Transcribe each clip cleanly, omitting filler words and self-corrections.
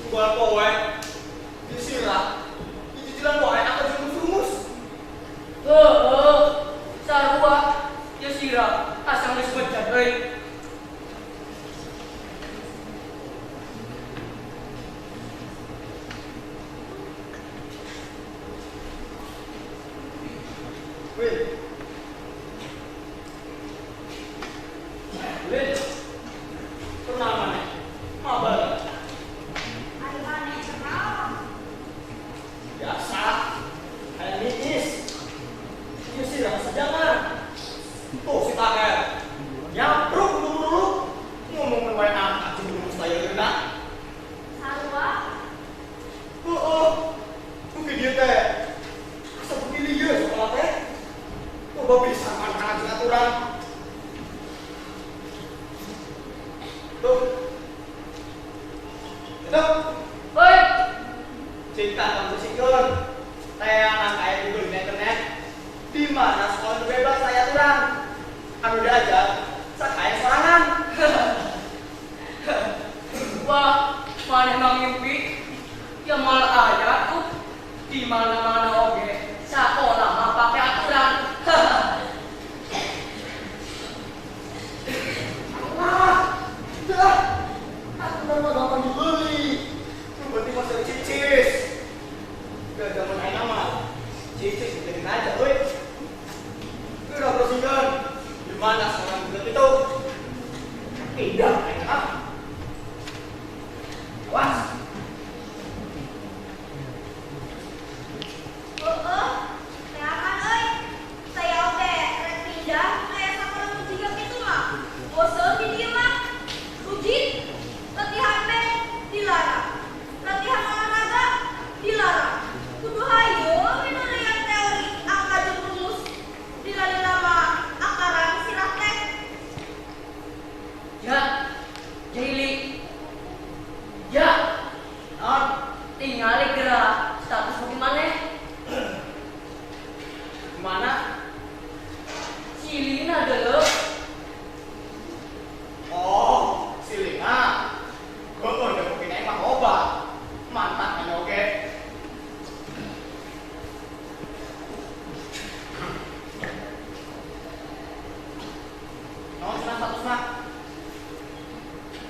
Unggal poe disirah, dicicilan wae angka jeung rumus. Heeh, sarua ya sirah asa geus bejat euy. Wih. Wih. Kenal maneh? Mabal. Ari maneh kenal. Biasa. Kayak niis. Ieu sirah sejangan. Tuh si Taher. Nyampruk dulu ngomong wae angka jeung rumus ayeuna. Sarua. Heeh. Kuki dieu teh. Asa begini ieu sekolah teh. Coba bisa kan aturan. Tuh. Itu. Oi. Cinta kamu sikeun. Tayangan kayak Google di internet. Di mana sekolah bebas saya aturan. Anu diajar sakaya sorangan. Wah, maneh mah ngimpi. Ya malah aya tuh di mana-mana oge sakola mah pake aturan. Wah, dah. Aturan mah gampang dibeli. Nu penting mah cicis. Gak zaman ayeuna mah. Cicis dibeliin aja euy. Udah browsingan. Di mana seorang budak itu? Tidak, ah. Awas. Heeh, teangan euy. Saya oge rek pindah aya sakola nu jiga kitu mah. Boseun di dieu mah. Rujit, latihan band dilarang. Latihan olahraga dilarang. Kudu hayo minurian teori angka jeung rumus. Lila-lila mah akaran sirah teh. Ya, Jaili. Ya, Non, tingali gerak status bagaimana? Gimana? Si Lina dulu. Oh, si Lina. Heeh, udah mungkin emang obat. Mantap kan oke. Non, senang status mah.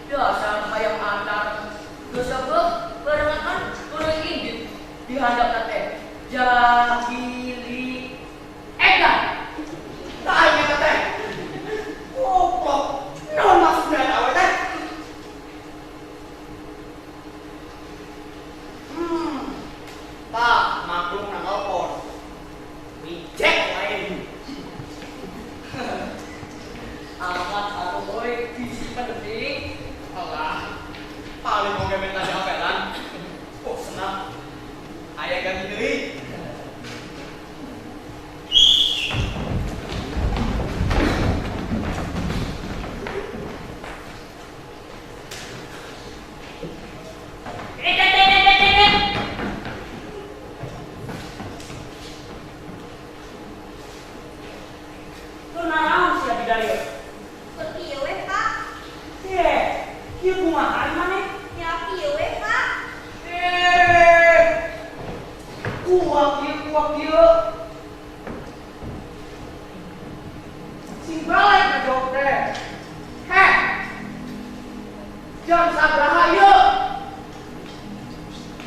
Dasar hayang antar. Dosa beuh barengan kan kudu indit di handapna teh. Jahili edan. Tanya teh. Goblok. Non maksudnya awe teh. Tah, maklum nang telepon. Reject lain. Amat atuh euy bisi penting. Alah, paling oge minta diapelan. Oh, senang. Aya ganti deui. Eh, teh teh teh teh teh. Tuh naraon sia di dieu? Keur kieu we, Pak. Ye, kieu kumaha ari maneh? Nya kieu we, Pak. Eh, kuak ieu, kuak ieu. Sing balik ngajawab teh. Heh. Jam sabaraha ieu?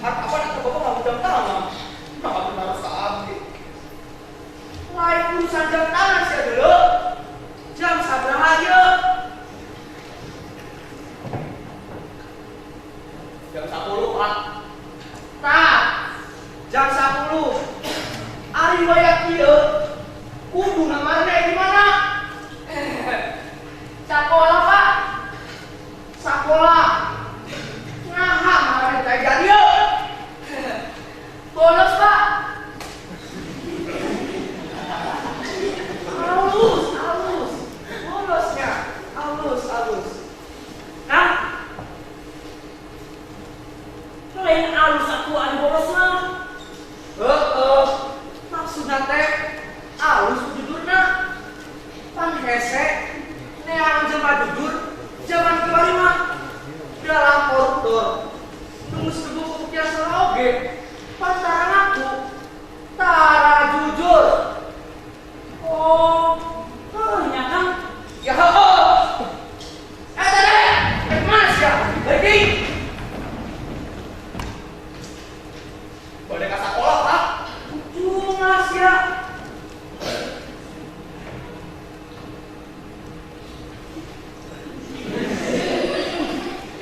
Apa nak bapak nggak jam tangan? Kenapa benar saat? Lain urusan jam tangan sia dulu. Jam sabaraha ieu? Jam 10, Pak. Tah, jam 10. Ari waya kieu kudu ngamarna di mana? Sakola, Pak. Sakola. Naha marane teh jadi ieu? Bolos, Pak. Halus, halus. Bolosnya. Halus, halus. Nah, lain alus aku ari bolos mah. Heeh. Maksudna teh alus jujurna. Pan hese neangan jelema jujur zaman kiwari mah dalam koruptor. Nu geus oge pantaran aku tara jujur. Oh, nya Kang. Ya heuh. Eta teh mas ya. Lagi. Bade ka sakola, Pak. Cuma sia.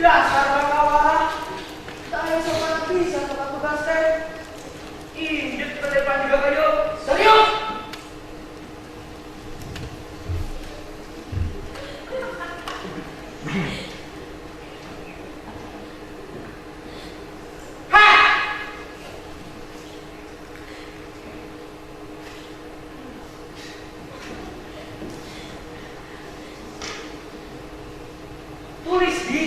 Dasar bakawara. Tak aya sopan pisan ka tugas teh. Indet ke depan juga kayo. Serius? Hah! Tulis di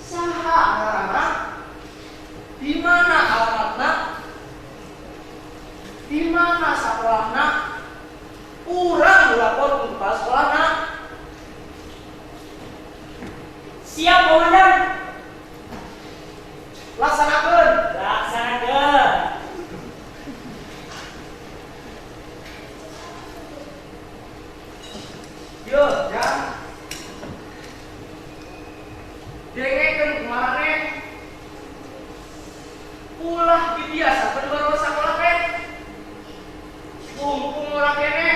saha ngaranna, di mana alamatna, di mana sakolahna, urang lapor ke kepala sekolahna. Siap, Komandan. Laksanakeun. Laksanakeun. Yo, jang. Dengekeun kumaha ulah dibiasakeun baru sakola teh. Mumpung ora kene.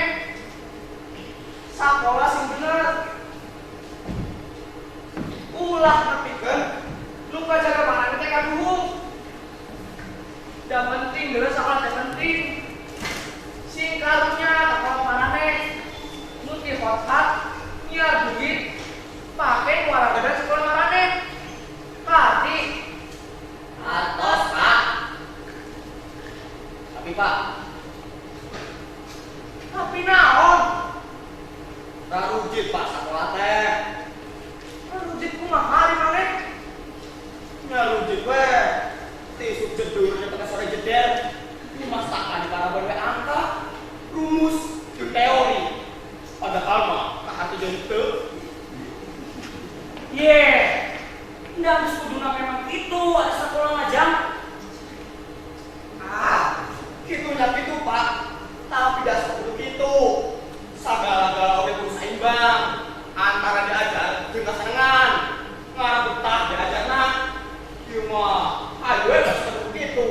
Sakola sing bener. Ulah nepikeun nu kajaga maneh teh kaduhung. Da penting geus sakola teh penting. Sing karunya ka maraneh nu ti hothat nyiar duit pake waragadan sekolah maraneh. Karti. Atos, Pak. Tapi, Pak, tapi naon? Rarujit, Pak, sakola teh. Rarujit kumaha ari maneh? Ngarujit we. Tisuk jedur nya sore jeder. Dimasakan di parabon we angka, rumus, jeung teori. Padahal mah ka hati jeung teu. Ye, ndak geus kuduna memang itu ada sekolah ngajang. Ah, kitu nya kitu, Pak. Tapi da kudu kitu. Sagala-gala oge kudu saimbang antara diajar jeung kasenengan. Ngarah betah diajarna. Ieu mah ayo we geus kudu kitu.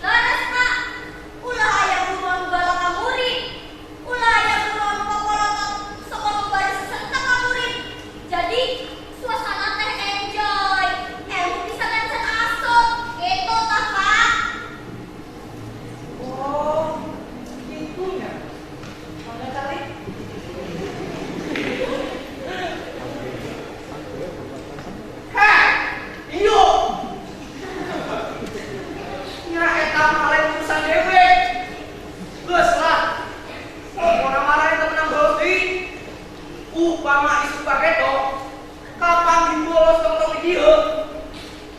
Leres, Pak. Ulah aya guru anu galak ka murid. Ulah aya guru anu kokolotot sok ngomong bari sesentak ka murid. Jadi suasana teh enjoy. Ilmu bisa lensen asup. Gitu tah, Pak. Oh, gitunya. Mana cari? Heh, iyo. Nya eta mah lain urusan dewek. Geus lah. Pokona marah eta menang bolos deui. Upama isuk paketo, kapan dibolos tong-tong di dieu?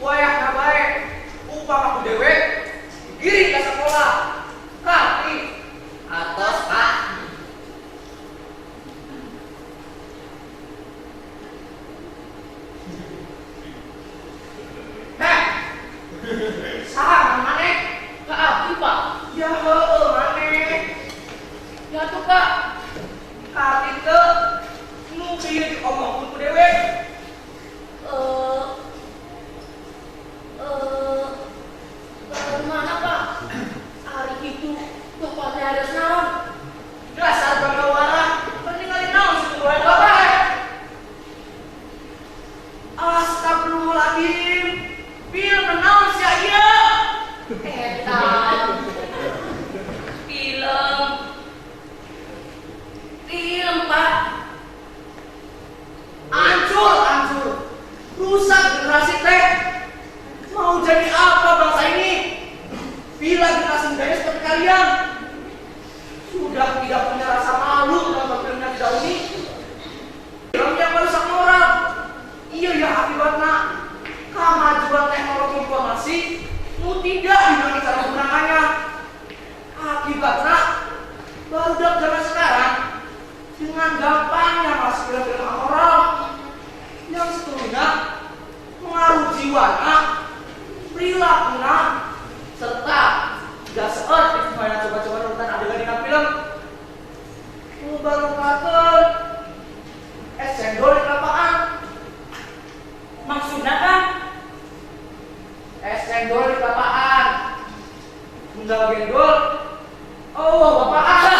Wayahna bae. Upama ku dewek digiring ka sekolah. Karti. Atos, Pak. Heh. Saha maneh? Ka abdi, Pak. Ya heueuh maneh. Ya tuh, Pak. Karti teu nu kieu diomongkeun ku dewek. Eh eh Mana, Pak? Hari itu bapaknya ada naon? Dasar bangawara, peninggalin naon situ wae bae. Astagfirullahaladzim. Film naon sia ieu? Eta. Film. Film, Pak. Hancur, hancur. Rusak generasi teh. Mau jadi apa bangsa ini? Bila generasi mudanya seperti kalian sudah tidak punya rasa malu nonton filmnya tidak unik. Film yang merusak moral. Iya ya akibatnya kemajuan teknologi informasi nu tidak dimengerti cara penggunaannya. Akibatnya barudak zaman sekarang dengan gampangnya masuk film-film amoral yang seterusnya mengaruh jiwa, Perilaku serta gak seot mainan coba-coba nonton adegan dina film. Mubarokakeun es cendol di kelapaan. Maksudna kan? Es cendol di kelapaan. Undang gendol. Oh, bapaan.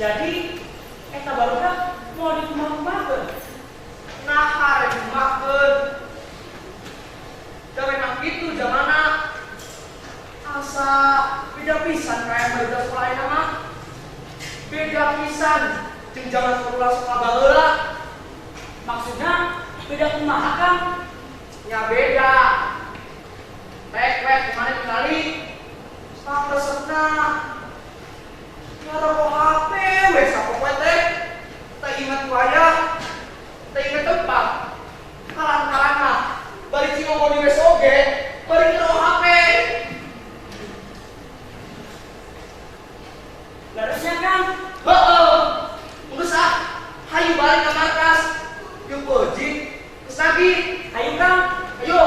Jadi, eta barudak mau dikumaha-kumahakeun. Nah, arek dikumahakeun. Da memang kitu zamana. Asa beda pisan kaya barudak sekolah ayeuna mah. Beda pisan jeung zaman sekolah sekolah baheula. Maksudna beda kumaha, Kang? Nya beda. Rek-rek kemana tingali? Sapresepna ngarokok HP we sapopoe teh. Teu inget ku aya, teu inget tempat. Kalan-kalan mah bari cing ngomong di WC oge, bari ngerokok HP. Leresnya, Kang? Heeh. Geus ah, hayu balik ka markas. Jeung beuji geus lagi. Hayu, Kang. Ayo.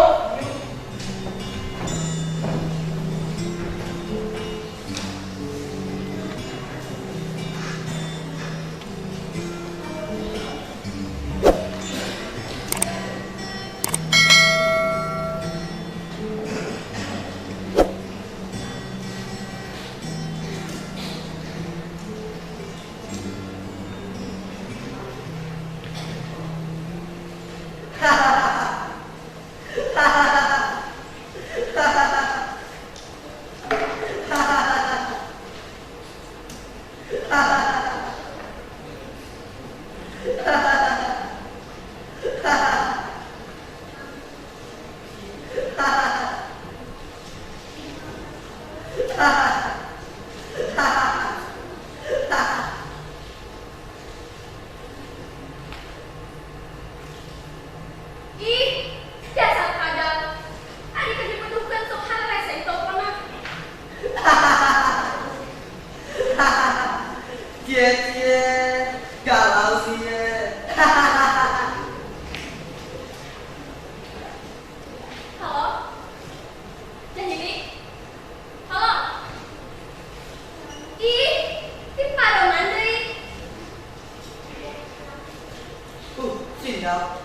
Sinyal.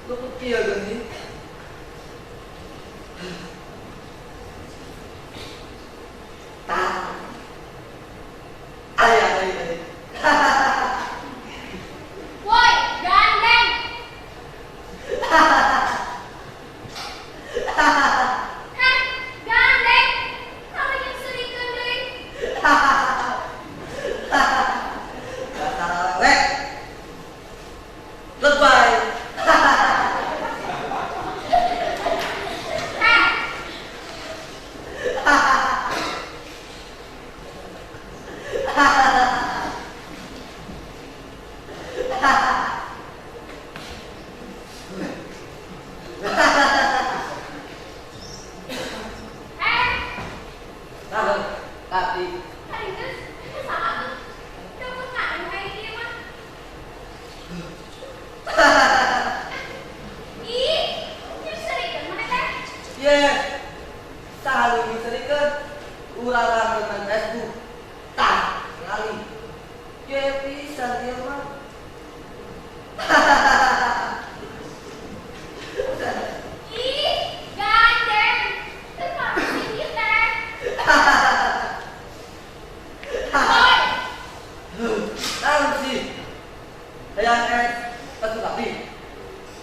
Luput kieu geuning. Tah. Aya deui tadi. Woi, gandeng. Heh, gandeng. Kalau yang serikeun deui. Dasar awewe. Lebay. Heh, heh. Nah, tadi Tadi geus saha tuh? Dapat nganu kayak dia mah. Ih, yang serikeun mana teh? Ye, saha nu dicerikeun? Urang main Facebook. Tah, ngali. Ye pisan ieu mah. Ih, gandeng. Teu parah ieu teh. Woi, Naon sih? Hayang es batu api.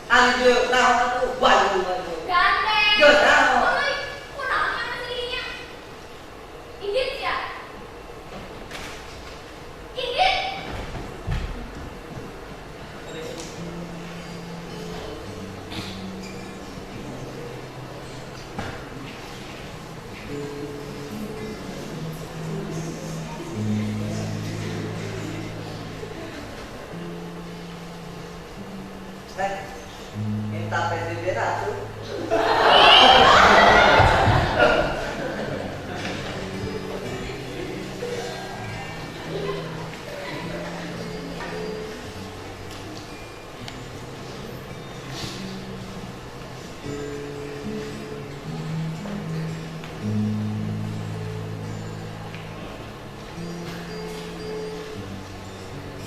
Ari dieu naon atuh? Waduh, waduh. gandeng. Geus naon? Woi, kunaon mana sendirinya? Indit ya? Indit. Neng, minta PSBB atuh.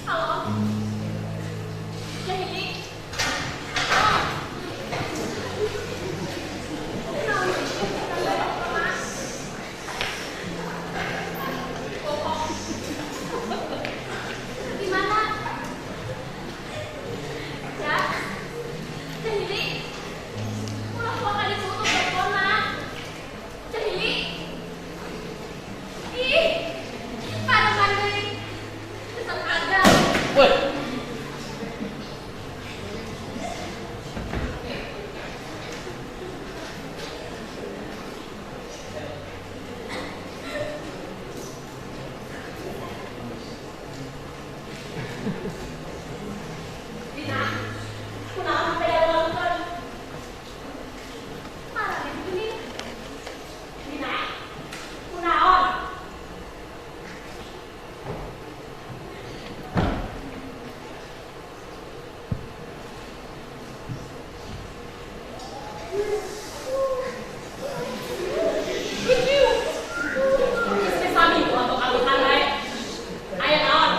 Halo. Jahili. Gimana? Ya? Jahili. Ulah kuat ditutup teleponnya. Jahili. Ih, pareman deui. Kesel aja. Woi. Dina, kunaon sampai dalam-dalam Marah deh begini. Dina, kunaon? Geus teh sami ku untuk aluhan bae. Aya naon?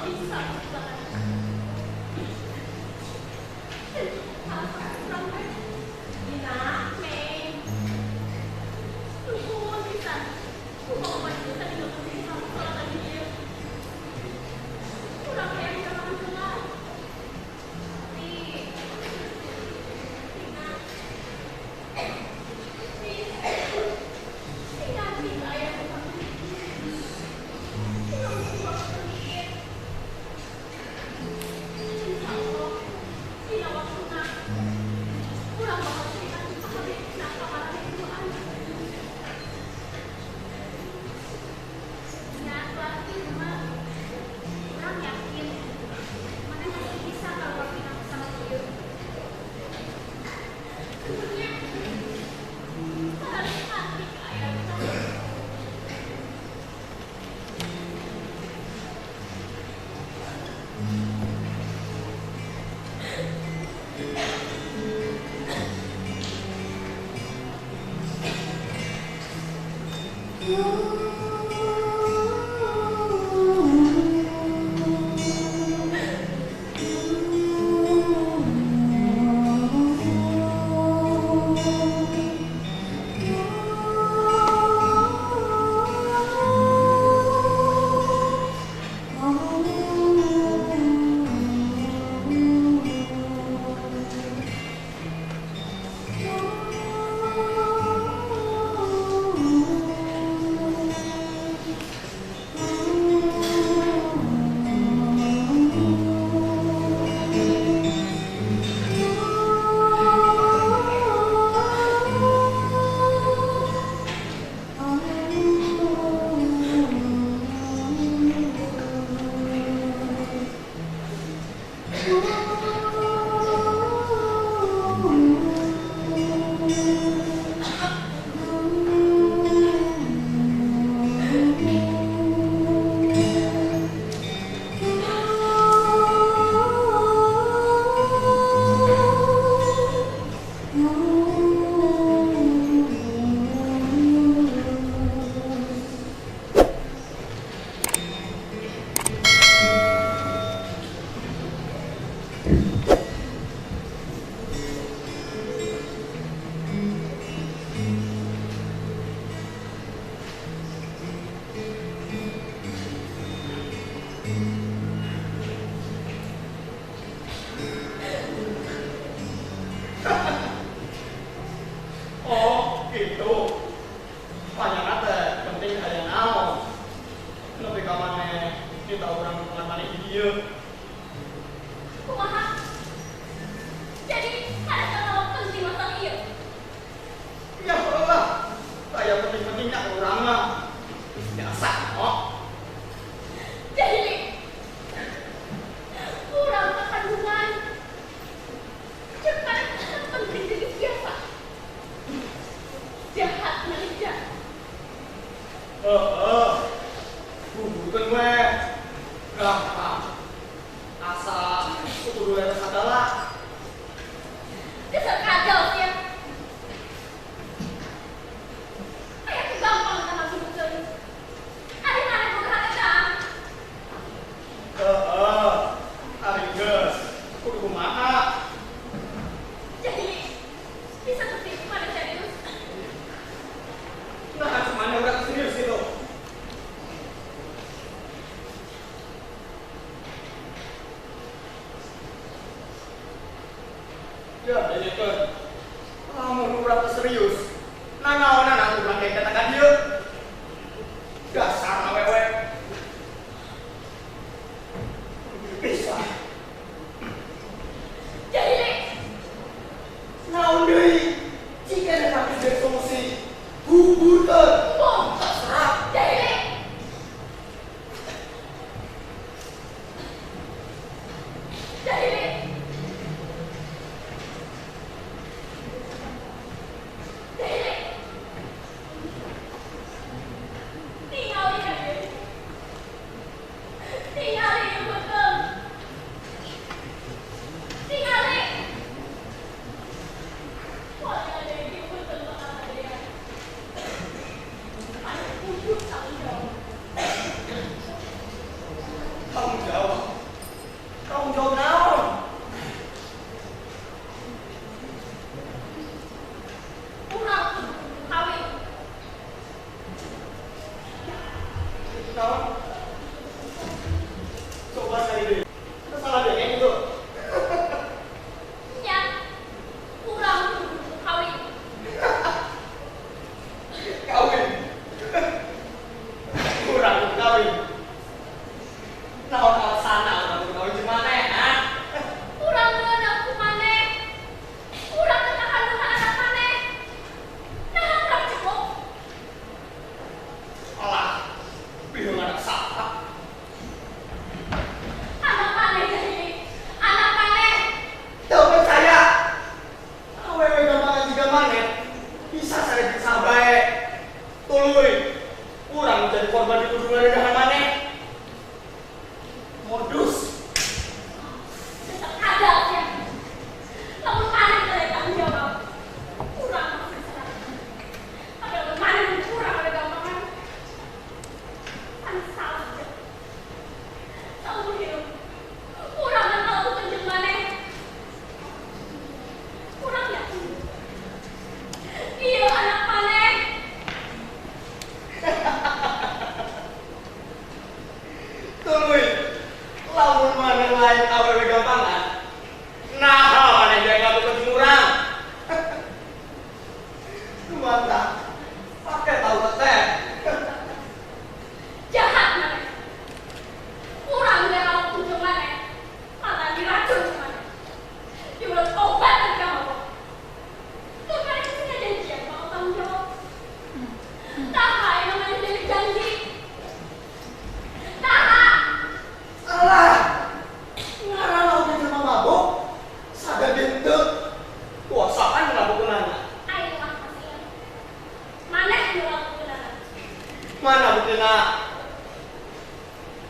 Bisa banget. Modus. Tetap ada ya. Lamun maneh teh tanggung jawab. Kurang masih salah. Tapi lamun maneh kurang ada gampangan. Kan salah aja. Saumur hidup. Kurang kan kalau bukan jeung maneh. Kurang yakin. Iya anak maneh. Tuluy. Lamun maneh lain awewe gampangan. Nah, maneh jadi ngaku urang. Kumata. Pakai tahu teh. Jahat maneh. Kurang dari kalau kunjung maneh. Malah diracun maneh. Dibuat obat dan kamu. Tuh maneh kesini janjian mau tanggung jawab. Taha yang namanya jadi janji. Taha. Alah. Ngarang lamun jelema mabuk. Sadar henteu. Kuasaan ngelakukeunana. Aing mah kasihan. Maneh nu ngelakukeunana. Mana buktina?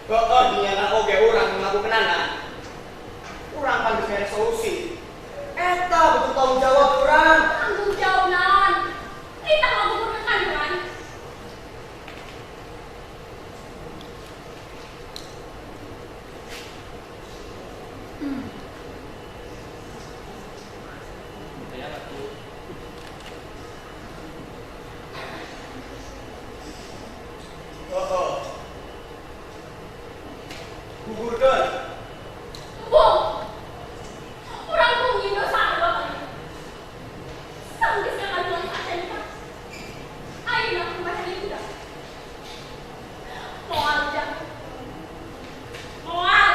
Heeh, dinyana oge urang ngelakukeunana. Urang kan geus mere solusi. Eta betul tanggung jawab urang. Tanggung jawab naon? Kita ngagugurkeun kandungan. Heeh. Gugurkeun. Embung. Urang mungkin dosa dua kali. Sanggeus kandungan saja nikah. Ayeuna kumaha budak. Moal jang. Moal.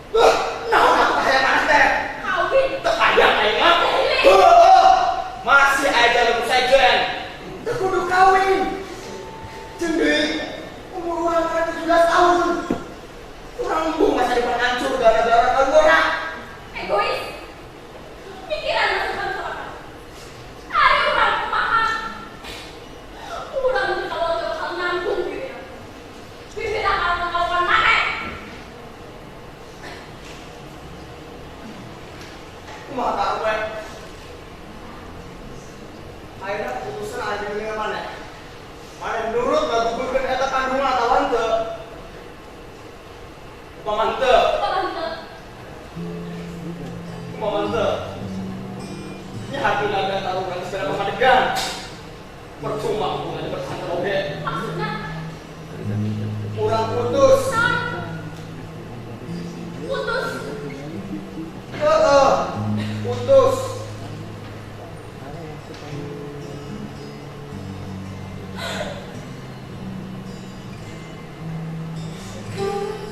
Duh, naon aku hayang maneh teh? Kawin. Teu hayang aing mah. Heeh. Masih aya jalur sejen. Teu kudu kawin. Jeung deui umur urang kan 17 tahun. Urang embung masa depan hancur gara-gara kagora. Egois. Pikiran masukan sorangan. Ari urang kumaha? Urang teu kalau teu bakal nanggung diri. Bibit akal ngalakukan maneh. Kumaha ka we? Ayeuna keputusan aya di mana maneh? Maneh nurut ngagugurkeun eta kandungan atawa henteu? Upama henteu, Kumaha henteu? kumaha henteu? Nya hati naga taruhan segala pamadegan. Percuma hubungan dipertahankan oge. Maksudna Urang putus. naon? Putus. Heeh. Putus.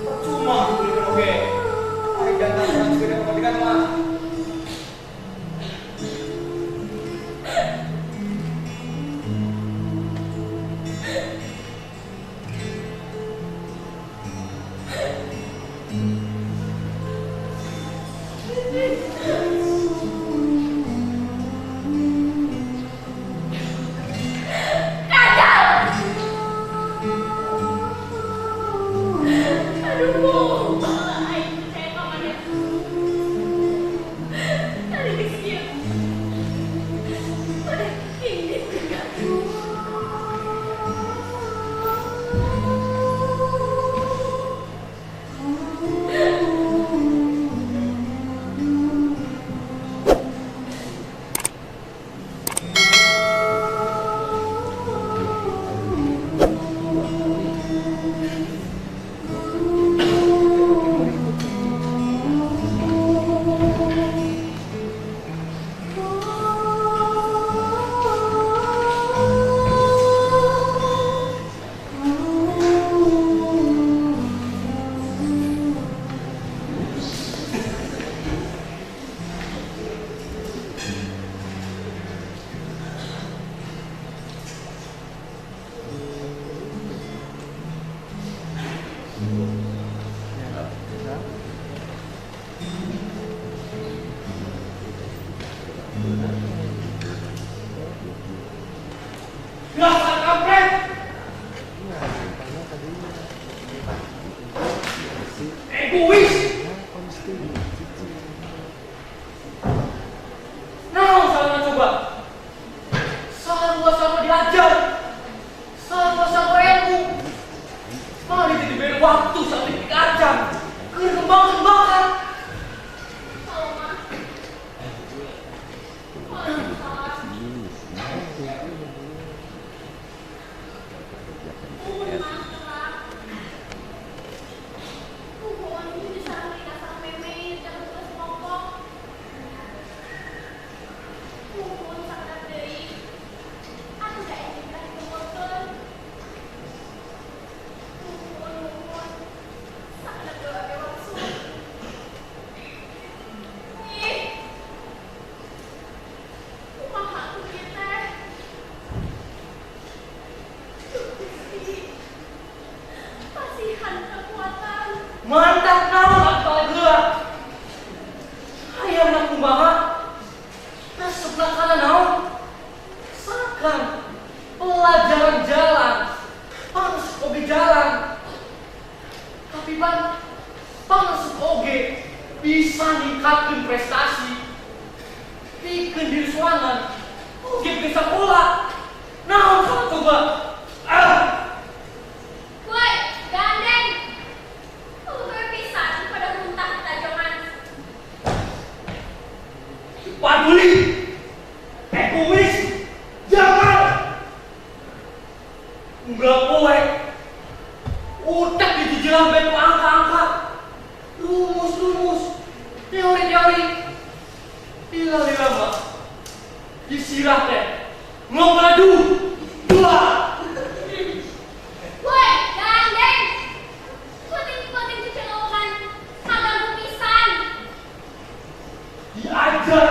Percuma hubungan oge. Ari datang urang segala pamadegan mah. Gagal. Aduh, aing percaya ka maneh. Tadi geus kieu. Maneh indit juga. Dasar kampret! Egois. Nah, salah coba. Sama-sama diajar. Sama-sama ilmu. Mari diberi waktu sampai diajar. Kembang-kembangan. Mantap naon atuh geura. Hayang na kumaha? Resepna kana naon? Sakan pelajaran jalan, pangesuk oge jalan. Tapi pan, pangesuk oge bisa ningkatkeun prestasi. Pikeun diri sorangan, oge bisa sekolah. Naon sok coba? Ah. Woi, gandeng. Pisan pada muntah tajongan. Paduli, egois, jangan. Enggak poe. Utak dijijilan betu angka-angka, rumus-rumus, teori-teori. Lila-lila mah disirah teh ngomadu dua. Woi, gandeng. Kuting-kuting dicelokan, kaganggu pisan. Diajar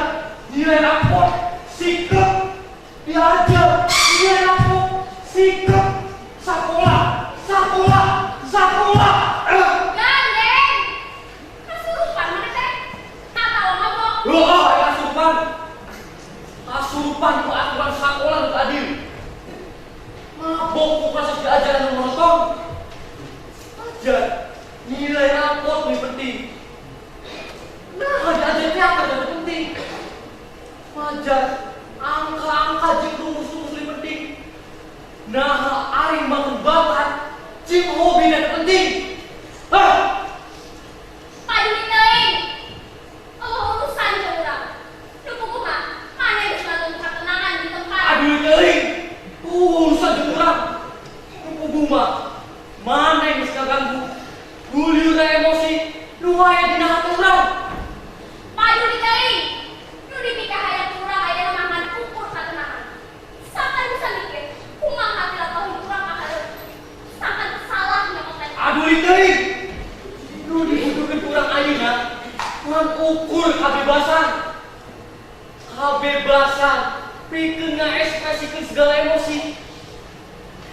nilai rapor sikep, diajar nilai rapor sikep, sekolah, sekolah, sekolah. Gandeng, kasurupan mana teh? Atau mabok? Loh, kasurupan, kasurupan ku aturan sekolah nu adil. Mabok ku proses diajaran monoton. Ajar nilai rapor lebih penting. Nah, ada teater lebih penting. Wajar angka-angka jeung rumus-rumus lebih penting. Nah, ari bangun bakat jeung hobi lebih penting. Hah? Paduli teuing. Eueuh urusan jeung urang. Nu kumaha? Mane geus ngaganggu katenangan di tempat. Paduli teuing. Urusan jeung urang. Nu kumaha? Mane geus ngaganggu. Guliurna emosi nu aya dina hati urang. Paduli teuing. Nu dipikahayang urang ayeuna mah ngan ukur katenangan. Sakan bisa mikir kumaha tilatohim urang ka hareup. Sakan salah nyokot teh. Paduli teuing. Nu dibutuhkeun ku urang ayeuna ngan ukur kabebasan. Kabebasan pikeun ngaekspresikeun segala emosi.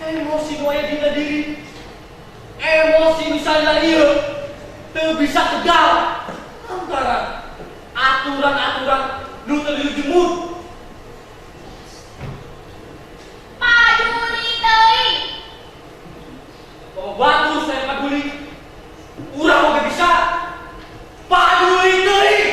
Emosi nu aya dina diri. Emosi misalnya ieu teu bisa tegal antara aturan-aturan nu teu dijemur. Paduli teuing. Bawa batur saya paduli. Urang oge bisa. Paduli teuing.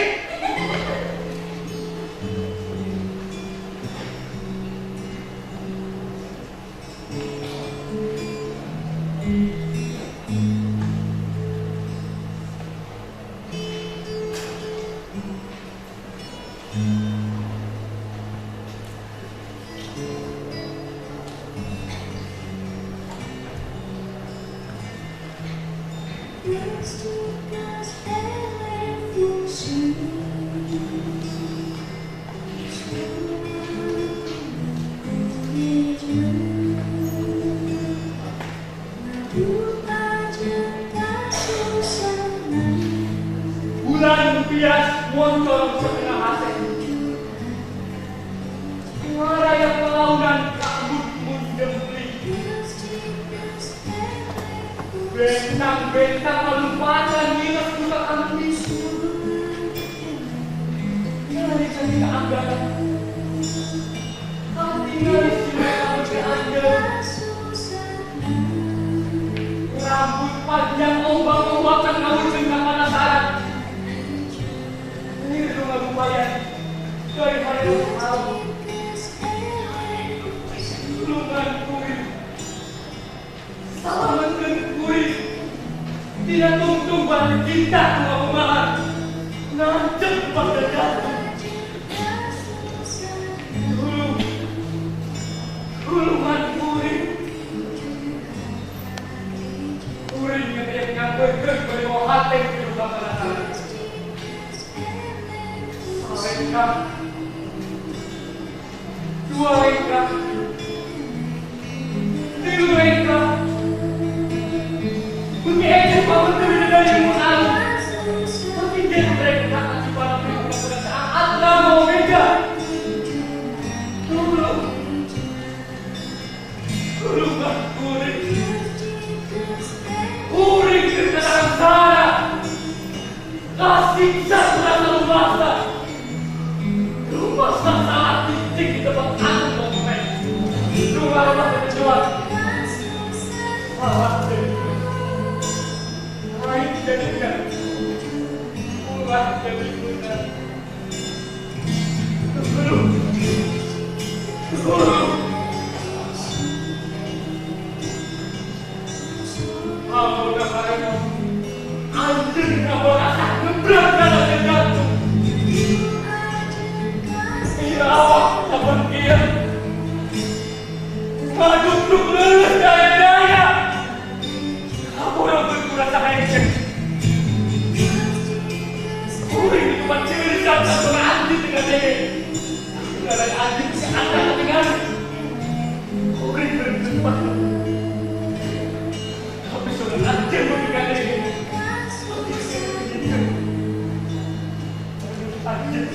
Bulan bias moncong setengah hase. Ngaraya pelaunan kabut mundem Bentang-bentang melupakan nilai pusat ambi. Nyari cari keanggaran. Hati nyari siapa anda. Rambut panjang ombak-ombakan awujeng kapan. Dari hari ke malam. Tulungan kuring. Salaman kuring. Tidak tungtung balik kita kumaha. Ngancep pada jatuh. Tulungan kuring. Kuring ngetiak ngangkeun bari hate di rumah kana. Sarengkah. Dua rengkah. Tilu rengkah. Bagi ejen bangun dari mun alu. Bagi dia mereka aci para saat mau beda. Tulung. Tulungan kuring. Kuring kerjaan sana. Kasih satu rumah. Rumah salah titik di tempat aku mau main. Rumah rumah kejual. Salah lain jadinya. Ulah jadi guna. Tunggu. Tunggu. Kamu udah kaya anjing kenapa rasa ngebrak dalam jatuh. Iya awak sabar kia. Maduk-duk lulus daya-daya. Aku orang berkurang cahaya. Kuring di tempat ciri sama sama anjing dengan daya. Dengan anjing ke atas ketinggalan. Kuring berjumpa. Tapi sudah anjing dengan daya. Anjing.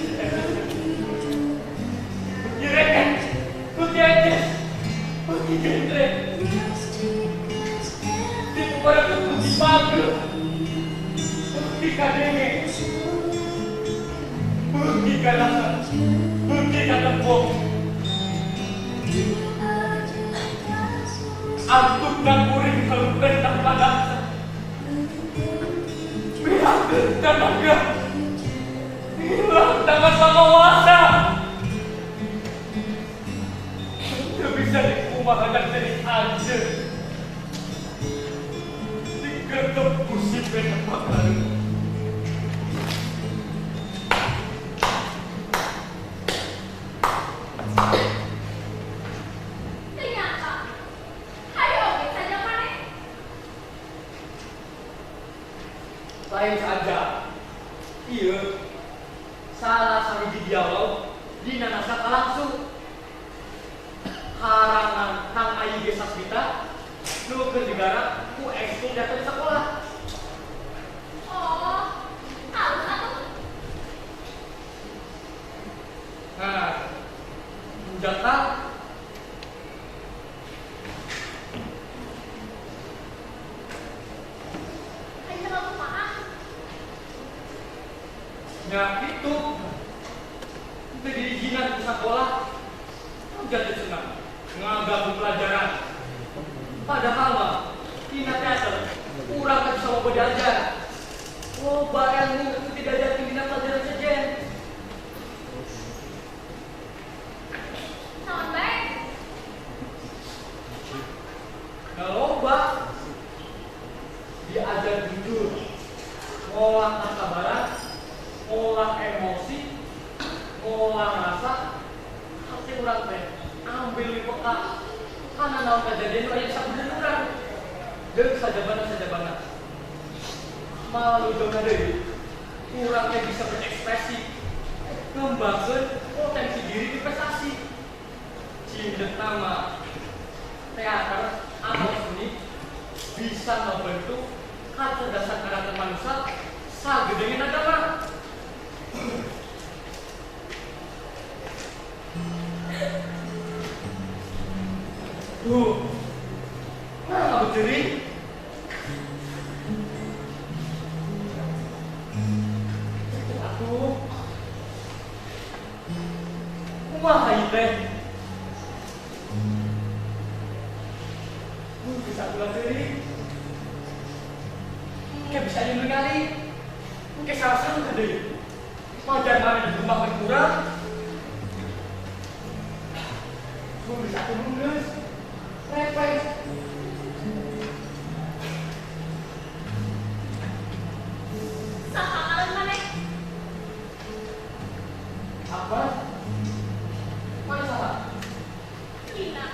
Direken, putih aja, putih genre. Di orang putih pagar, putih kadenge, putih kalasan, putih katempong. Antuk dan kuring kalau perintah padaksa. Pihak dan naga, hilang tangan penguasa. Bisa dikumahakan dari anjir. Digertep kusip tempat lalu. Ternyata, ayo oke saja mana? Lain saja. Iya. Salah satu dialog di nanasa langsung. Harangan Kang Ayi Desa Sasmita nu keur digarap ku ekskul teater sekolah. Oh, halus atuh. Nah, menjaka hanya kamu paham. Ya itu, itu diizinan ke sekolah, jadi senang. Ngaganggu pelajaran. Padahal mah tina teater kurang kan sama belajar. Oh, ilmu itu tidak jadi dina pelajaran sejen. Naon bae? Nah, loba diajar jujur, ngolah kesabaran, ngolah emosi, ngolah rasa, hati urang teh ambil lebih peka karena naon kejadian aya sabenerna urang deuk sajabana malu dona deui urang teh bisa berekspresi ngembangkeun potensi diri di prestasi cindet nama teater atau seni bisa membentuk kecerdasan karakter manusia sagedengin agama. Tuh, nah berdiri. Aku, kumaha ieu teh? Bisa ulah deui. Kayak bisa ningali. Kayak salah sangka deui. Pajar mana di rumah kurang, Tulis aku nulis. Refresh. Saha ngaran maneh? Apa? Mana saha? Lina.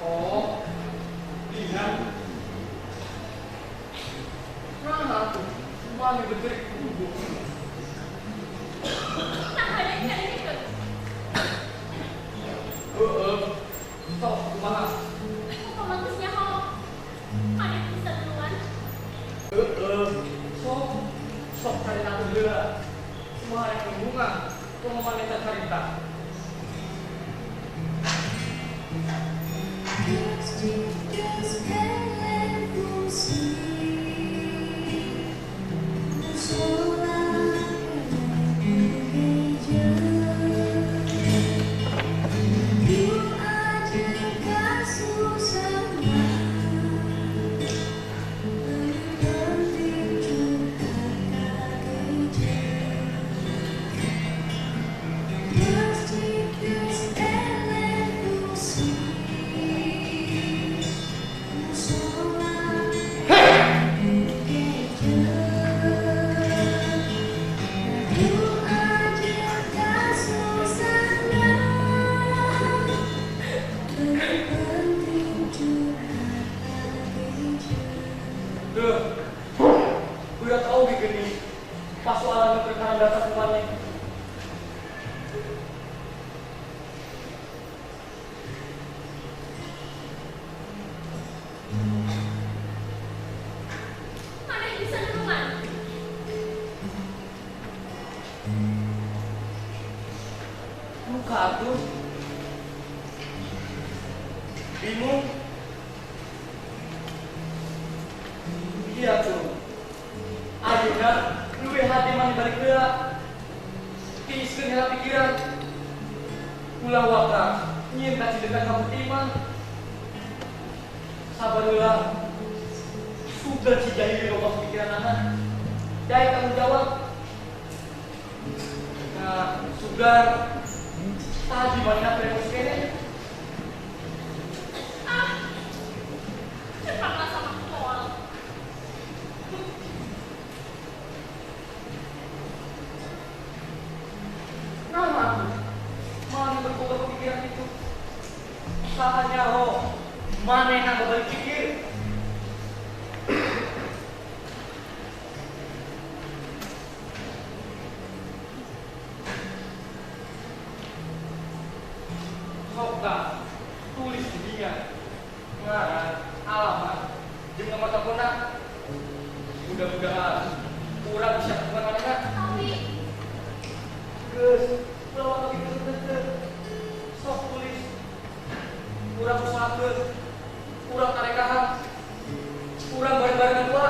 Oh, Lina. Nah, aku mana bergerak tubuh. Nah, ada yang ada. Sok kumaha? Otomatisnya ho. Mana bisa duluan? Sok sok carita heula. Kumaha rek bunga, kumaha maneh carita. Udah tahu gini, pas soalan perkara dasar semuanya. Mana bisa duluan? Luka tuh, bingung. Iya tuh. Ayeuna luwih hati maneh balik heula. Tiiskeun heula pikiran. Ulah waka nyieun kacidekan ka mah. Sabar heula. Sugan si jahil loba pikiranana. Daek tanggung jawab. Nah, sugan tadi manehna terus kene. Ah. Cepatlah sama moal. Nama aku mana berboga pemikiran itu salahnya ho mana yang balik pikir. Sok tah tulis didinya ngaran alamat jeung nomor teleponna. Mudah-mudahan kurang bisa ketemu manehna. Tapi geus ulah waktu pikir sok tulis kurang usahakeun, kurang tarekahan, kurang bareng-barengan gua.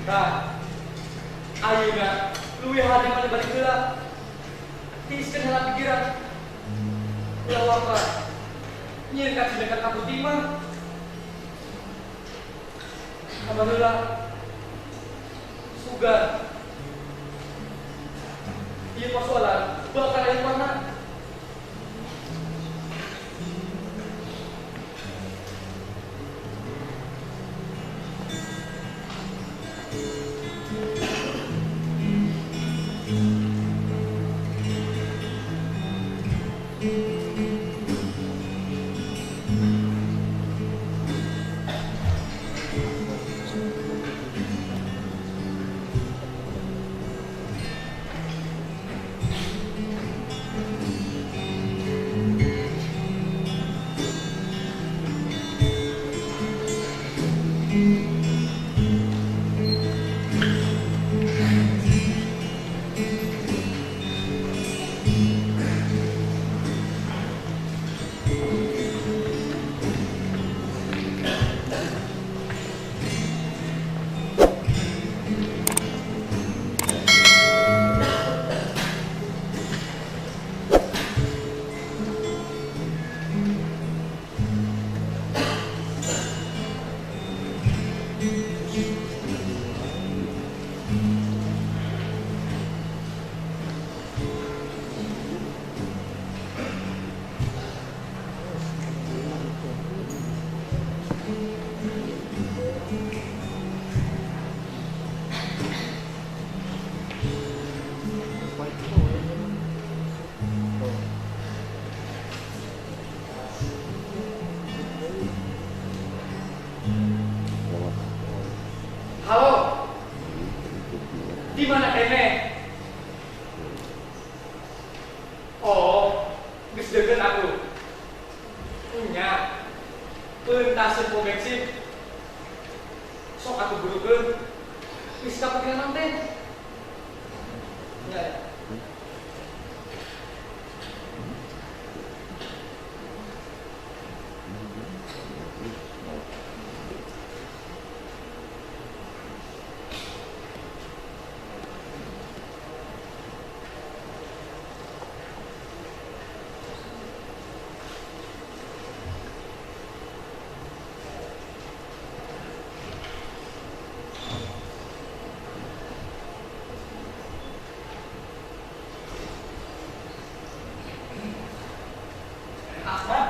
Nah, ayeuna luwih hade maneh balik heula. Tiiskeun heula pikiran. Ulah waka nyieun kacidekan ka putih mah. Sabar heula. Sugan. Ieu persoalan bakal aya warna. Geus deukeut aku. Nya. Pentas pom bensin. Sok atuh burukeun. Geus kapikiran teh. Ya. Ahmad.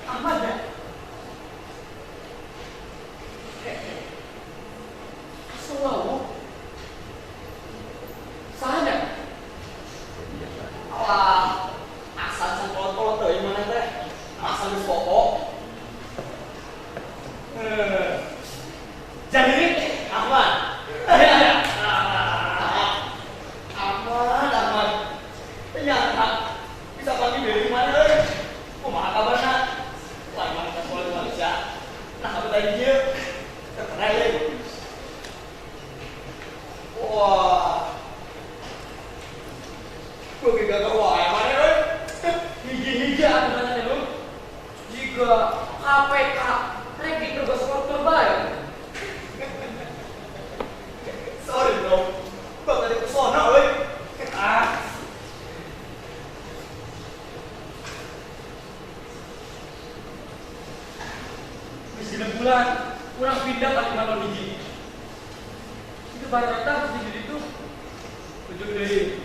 Ahmad ya? Asal Sahana? Alah, asal sangkolot-kolot teuing mana teh? Asal geus pokok. Jadi Ahmad. Ya. Ahmad, Ahmad. Ternyata bisa panggil dari mana euy? Kumaha kabarna? Lain mana sekolah di Malaysia. Nah, aku tadi dia terkenal euy. Wah. Gue gak wae mana euy? Hiji-hiji atuh nanya lu. Jika KPK rek ditergas koruptor bae. Sorry bro, bakal di pesona euy. Ah. Wis genep bulan, kurang pindah kali malam hiji. Itu barang datang di itu ujung dari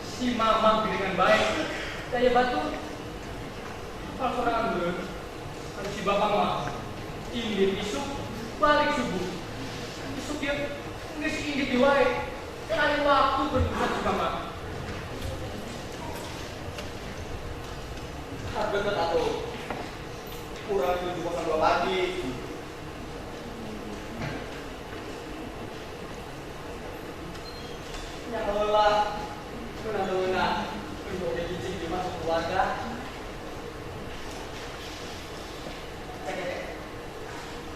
si mamang dengan baik. Daya batu kalau sorangan dulu, kalau si bapak mah indit isuk balik subuh. Isuk dia nggak si indit diwae. Kan ada waktu berbuat si bapak. Bener atuh. Kurang 7.02 pagi. Ya Allah, luna-luna, untuk cicing di masuk keluarga. Cek,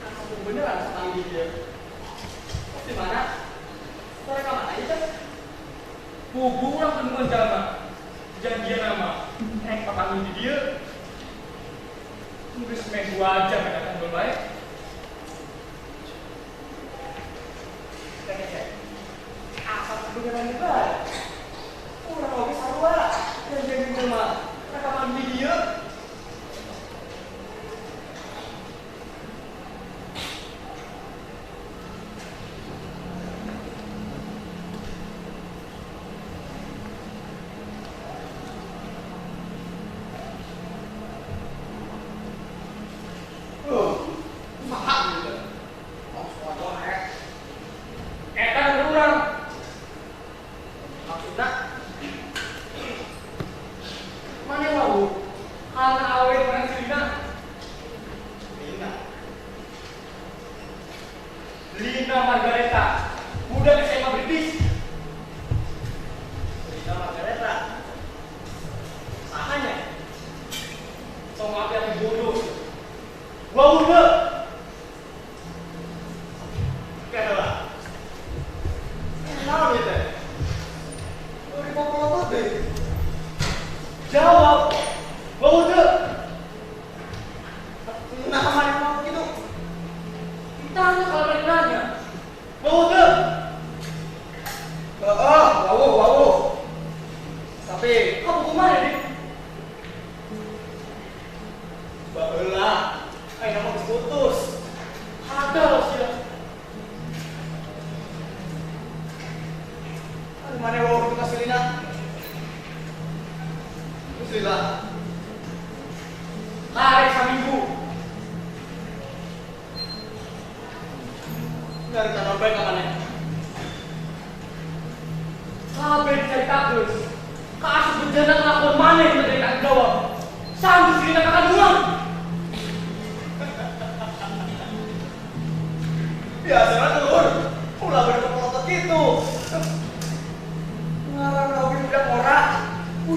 kamu beneran sekali dia. Di mana? Sore ka mana itu? Bubu orang temuan jalma, janjian nama, rek papanggih di dia. Geus meh 2 jam datang belum baik. Cek, cek. Apa kebenaran itu? Kurang oge sarua janjian di rumah. Rekaman video. Mahal gitu. Oh, soalnya Eta nu urang. Maksudna Mana wau? Kana awe orang si Lina. Lina. Lina Margareta, budak SMA British. Lina Margareta. Sahanya? Tong api-api bodoh. Wau teu. Kata Naon ieu teh? Dari popolotot deh. Jawab. Wau teu. Nah, mana mau gitu? Ditanya kalau mereka nanya. Wau teu. Heeh, wau, wau. Tapi Kamu kumaha Dik? baheula ayeuna mah geus putus. Ada loh sia. Aduh, mana wau gitu ka si Lina? Geus lila. Karek saminggu. Nyarita naon bae ka maneh? Kabeh dicaritakeun. Kaasup bejana kelakuan maneh nu dari tanggung jawab. Sanggup si Lina ka kandungan. Biasana telur, ulah bener popolotot gitu. Ngaran oge budak ora.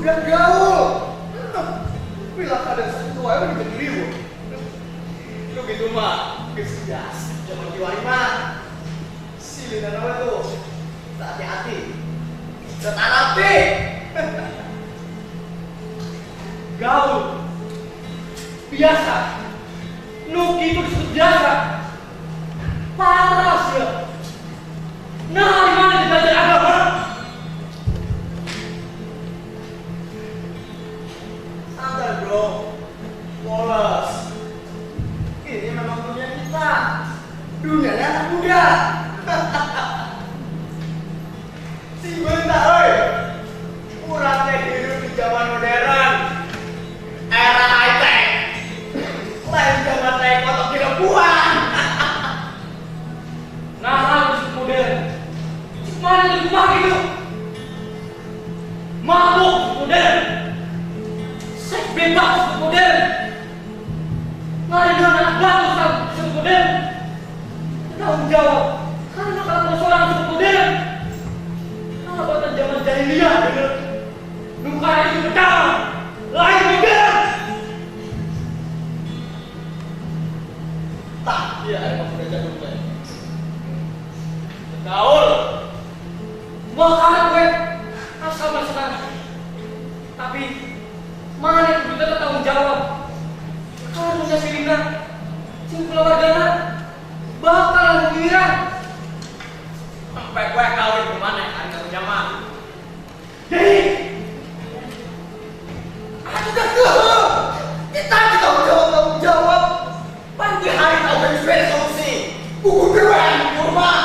Sudah gaul. Bila ada satu aja udah jadi ribu. Lu gitu mah, geus biasa zaman kiwari mah. Si Lina nawe tuh, hati-hati. Hati. Gaul. Biasa. Nu kitu disebut biasa. Parah sih. Nah, di mana belajar agama? Santai bro, polos. Ini memang dunia kita, dunianya anak muda. Si bentar, oi. Kurangnya hidup di zaman modern, era high tech, lain zaman naik kotak dilebuan. Nah, harus modern. Mana di rumah gitu? Mabuk modern, seks bebas modern, ngari dengan anak batu disebut modern. Tanggung jawab, karena kalau seorang disebut modern, kalau zaman jahiliyah gitu, luka itu pertama, lain modern. Tak, iya emang udah jadul gue. Gaul. Mau gue asal sekarang. Tapi mana yang kita tanggung jawab? Kalau punya Sirina, sing keluargana bakal mengira sampai gue kawin kemana kan tanggung jawab. Jadi aku gak kehel. Kita tanggung jawab tanggung jawab. Panti hari tahu dari solusi. Buku keren di rumah.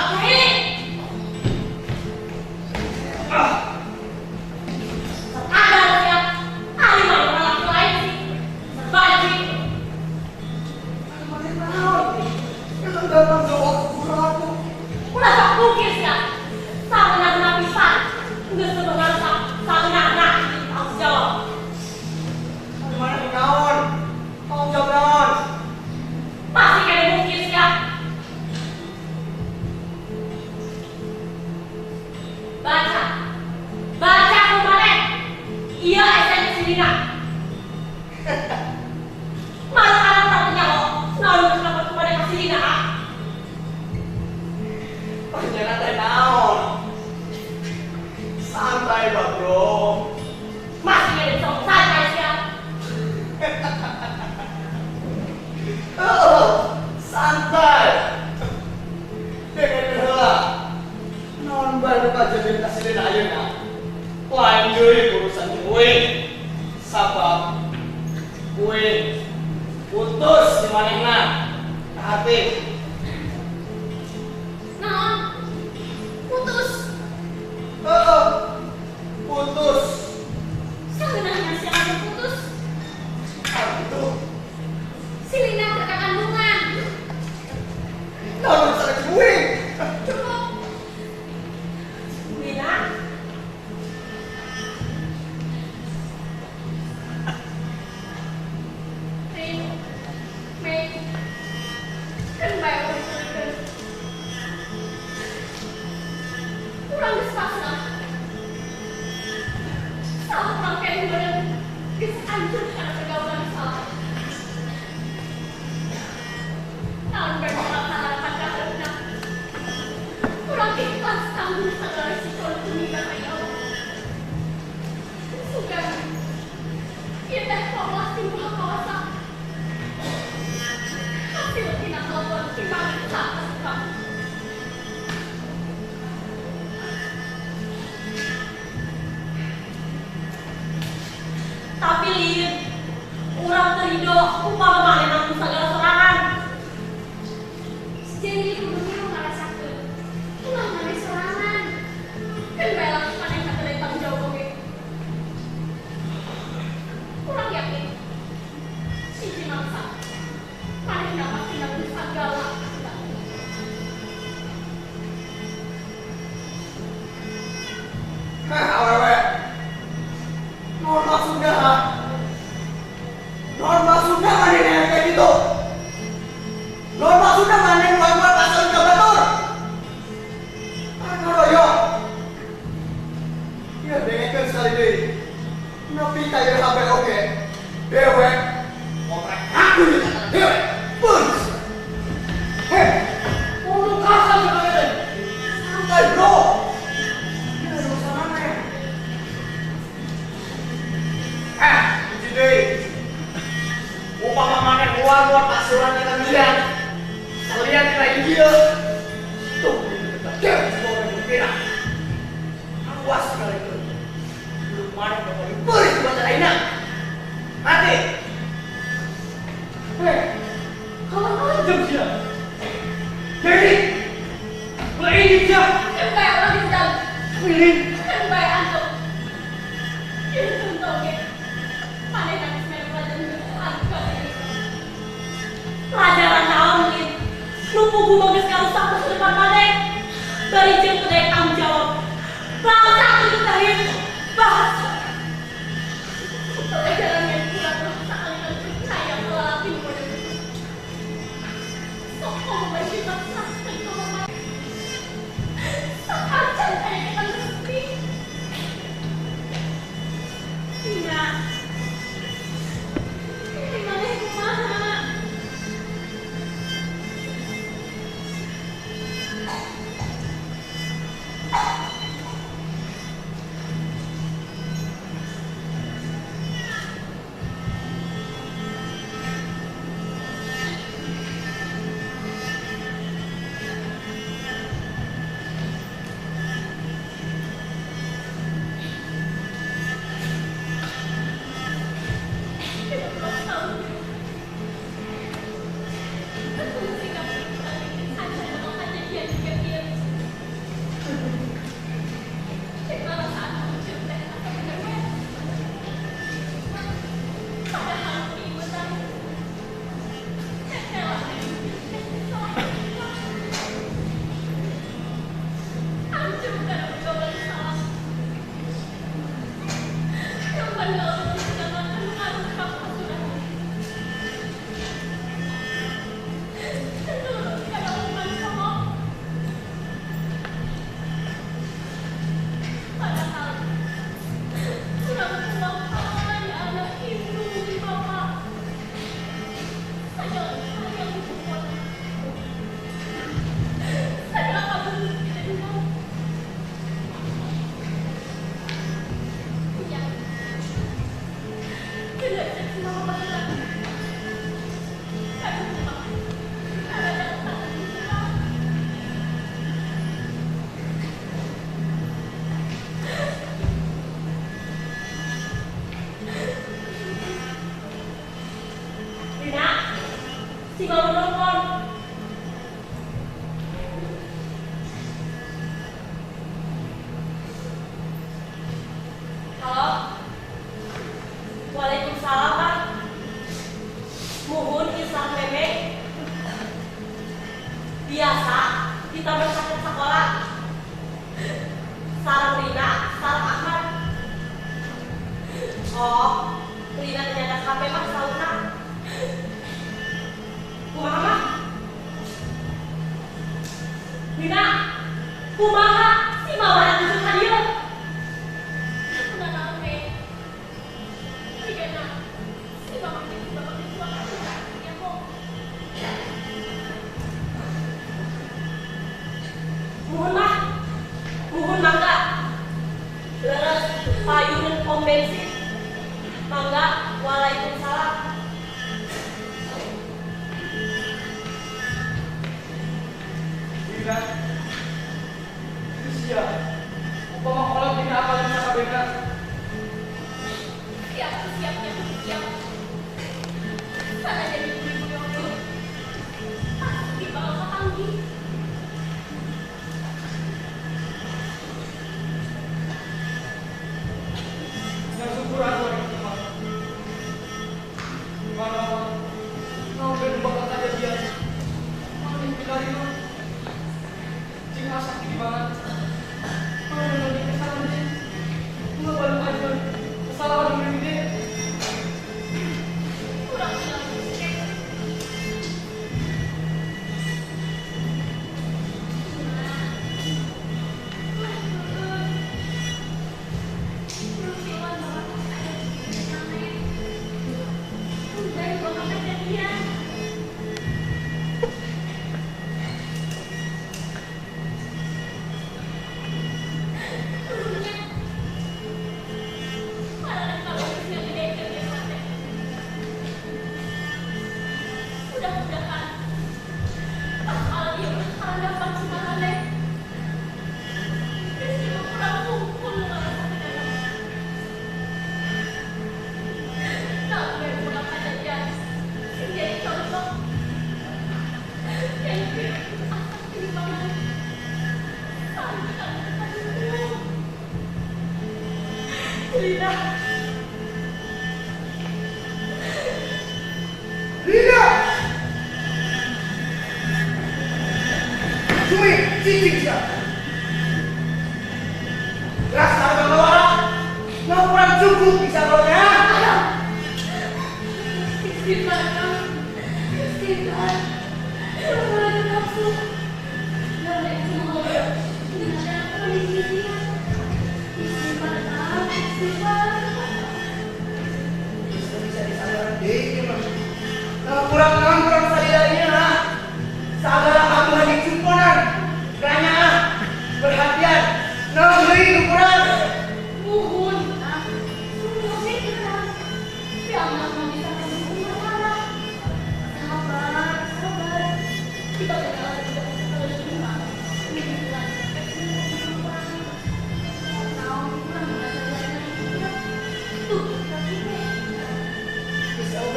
Nepi ka ieu HP oge. Dewek ngoprek aku di dewek. Beuh. Heh, ngomong kasar juga teh. Santai, bro. Ini ada urusan aneh. Hiji deui. Upama maneh mual-mual pasuran eta kalian. Kalian kira ieu. Tuh, dewek semua kira. Awas kali itu. Belum maneh bakal diberi buat lainnya. Mati. Heh, kalau aja dia. Jadi, mulai ini dia. Kayak orang di dalam. Willy. Kayak antuk. Ini tentu oke. Panen nanti semen pelajaran. Pelajaran naon nih. Lupu gua geus karusak masa depan maneh. Bari jeung teu daek tanggung jawab. Bangsa tutup tahir. Bahasa. Pelajaran yang kurang sekali percaya melalui model itu. Sok kamu bersifat sastra kamu sekacan kayak kita resmi. Tina, gimana kumaha? Si mama nelfon. Halo. Waalaikumsalam, Pak. Muhun Islam Meme. Biasa di taman sakit sekolah. Sarang Rina, sarang Ahmad. Oh, Rina ternyata HP mah sauna. Kumaha mah? Rina, kumaha si mama yang tusuk hadiah? Aku nggak tahu, Mei. Jika si mama itu bapak itu akan suka kok. Muhun mah, muhun mangga. Leres payun pom bensin. Mangga, waalaikumsalam. Rina, itu sia. Upama kolot dina akal bisa kabehna. Siap-siapnya siap. Sana jadi ibu-ibu pasti bakal kepanggil. Yang syukur aku hari itu mah. Mana mau ben bakal kejadian. Paling pinari mah. Cing masak di banget. Mau nonton kesalahan. Lina. Lina! Sumi, cicing siya. Rasa bawara, nggak kurang cukup bisa ronya. Istighfar, istighfar. Kurang nafsu. Bisa disadarkan deh, mah. Nah, kurang salilanya lah. Sagala aku hanya cumponan. Kerana perhatian. Nah, beri kurang. Muhun, ah. Musik kurang. Yang bisa masalah. Sabar, sabar. Kita kenal kalau cuma.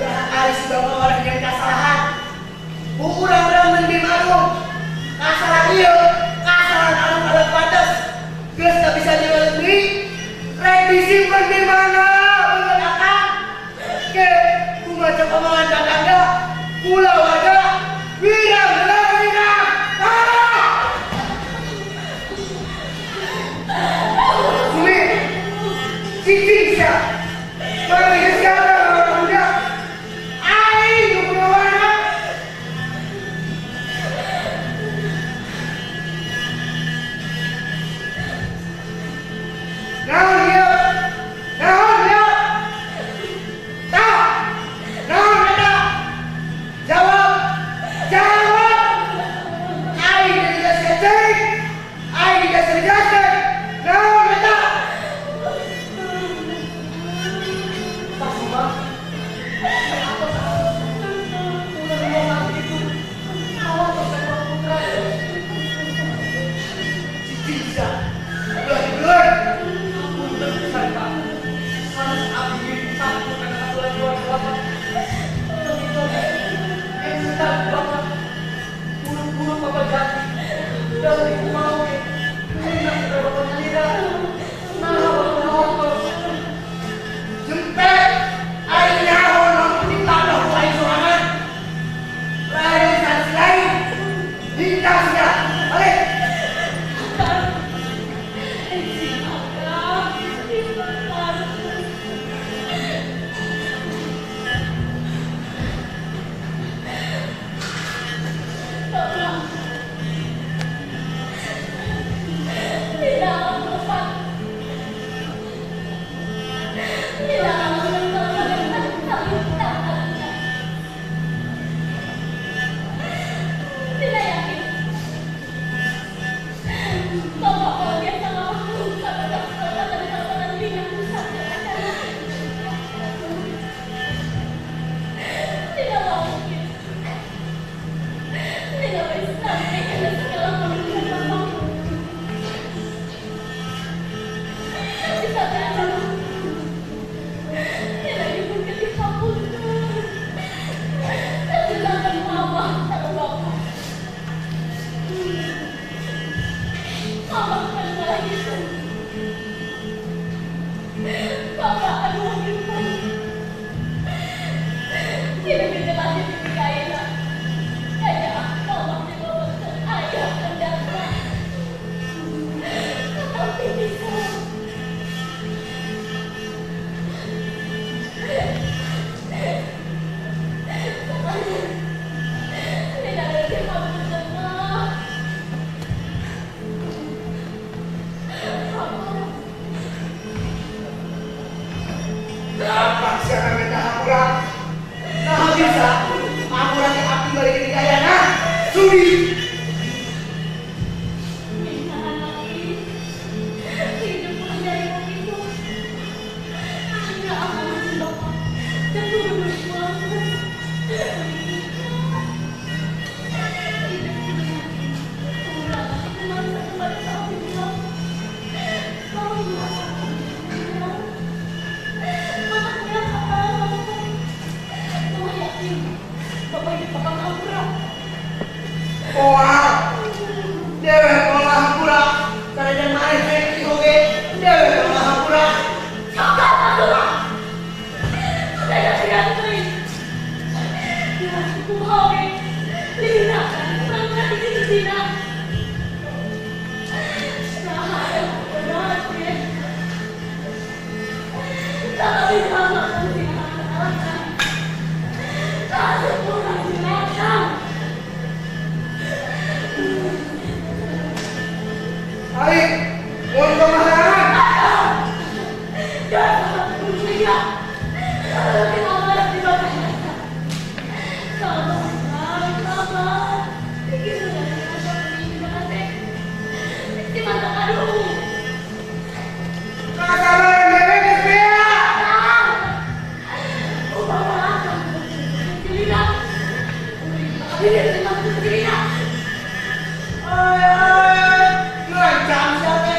Ari sudah mengolah dengan kesalahan. Urang-urang mending malu. Kasalahan ieu, kasalahan anu kada pantes. Geus teu bisa dilalui. Rek disimpen di mana beungeut akang? Ke kumaha omongan tetangga, kula warga, wirang wirang. Ah! Sumi, cicing sia. Bagi siapa orang muda? Aing nu punya warna. Naon ieu? Naon ieu? Tah! Naon eta? Jawab! Jawab! Aing geus kecek. Aing geus digasek. Naon eta? Thank you. Ay, ay, ngancam siapa?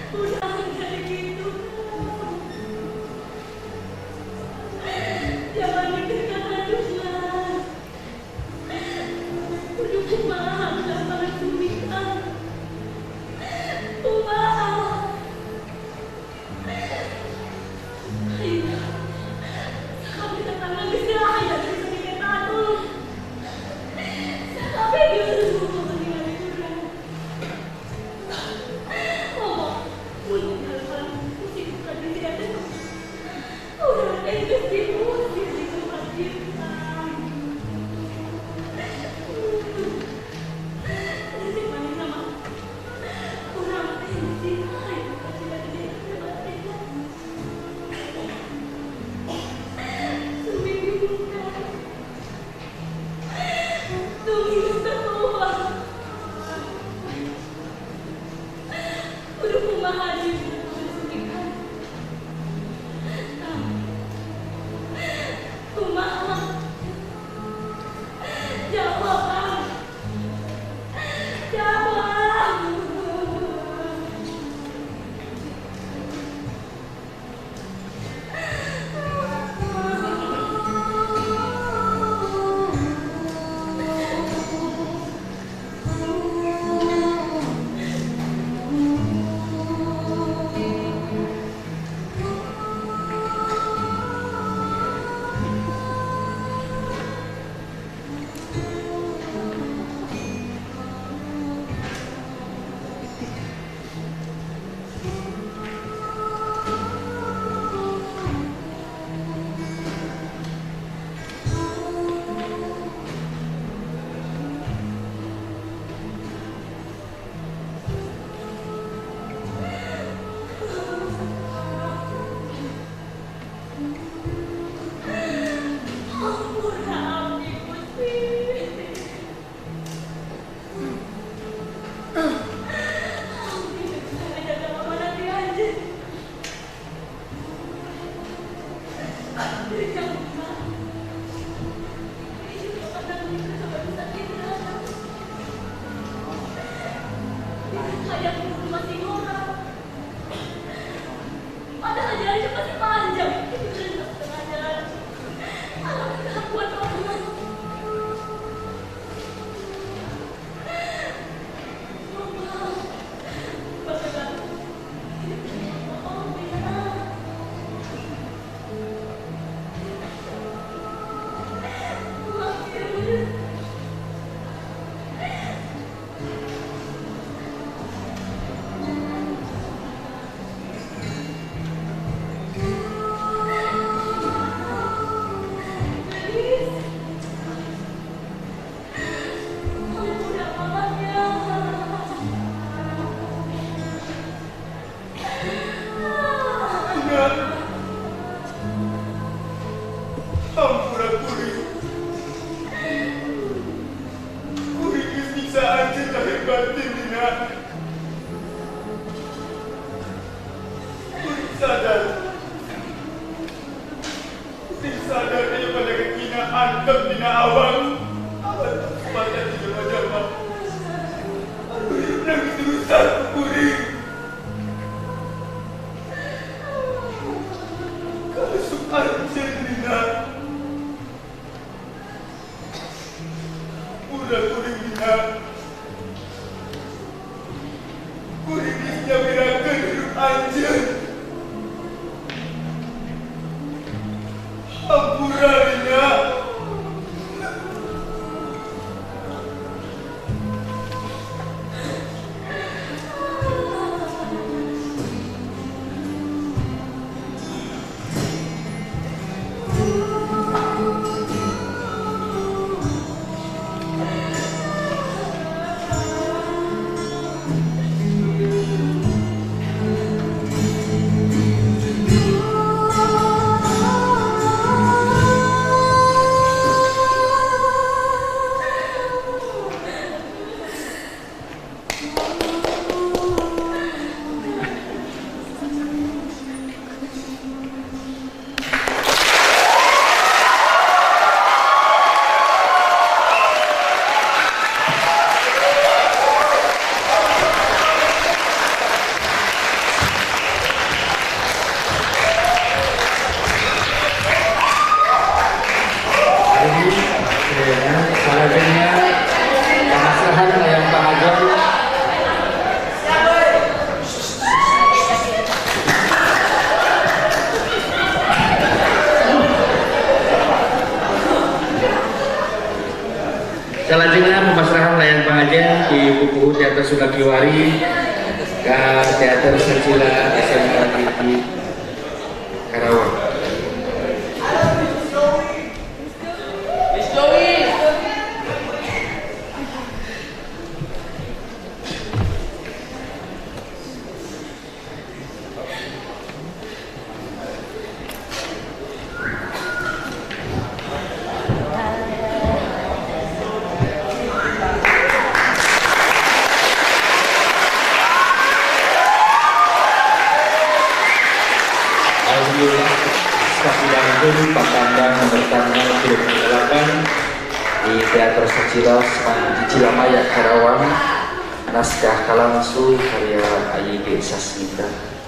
Udah jadi gitu. Jangan mikirkan aduh. Kudu kumaha sama sumikan. Kumaha. Ayo. Kami tetangga geus aya bisa mikir atuh. Sampai geus kepentingan urang. Oh, mun harapan musik tadi teh. Urang teh geus diusir di tempat kita. Nasib mana sama urang teh dicintai bukan tidak di tempat kita. Udah kumaha deui sumikan. Kumaha. Jawab, Kang. Jawab. Ampura abdi Gusti. Abdi bisa ngajaga amanat ti anjeun. Abdi jangan. Abdi pernah mikir sampai bisa kita. Hayang hidup masih ngorang. Padahal jalannya masih panjang. Tengah jalan. Alam kelakuan orang. Mama, bahkan oh ya. Maafin. Please. Ampura mamanya. Dina. Ampura kuring. Kuring geus nyiksa anjeun lahir batin Dina. Kuring sadar. Kuring sadar aya pada kehinaan antep dina awak. Awak kesempatan di jelma-jelma. Aduh, hidup nangis terusan kuring. Kasuk anjeun Dina. Pura kuring Dina. Kuring geus nyamirakeun hidup anjeun. Ampura Dina. di Pupuhu Teater Sunda Kiwari ke Teater Sacila SMA Negeri Karawang. Miss Joey. Alhamdulillah sakidanipun Pak Kandang nomor tanggal 28 di Teater Sacila Semanggi Cilamaya Karawang, naskah Kalangsu karya AYG Sasmita.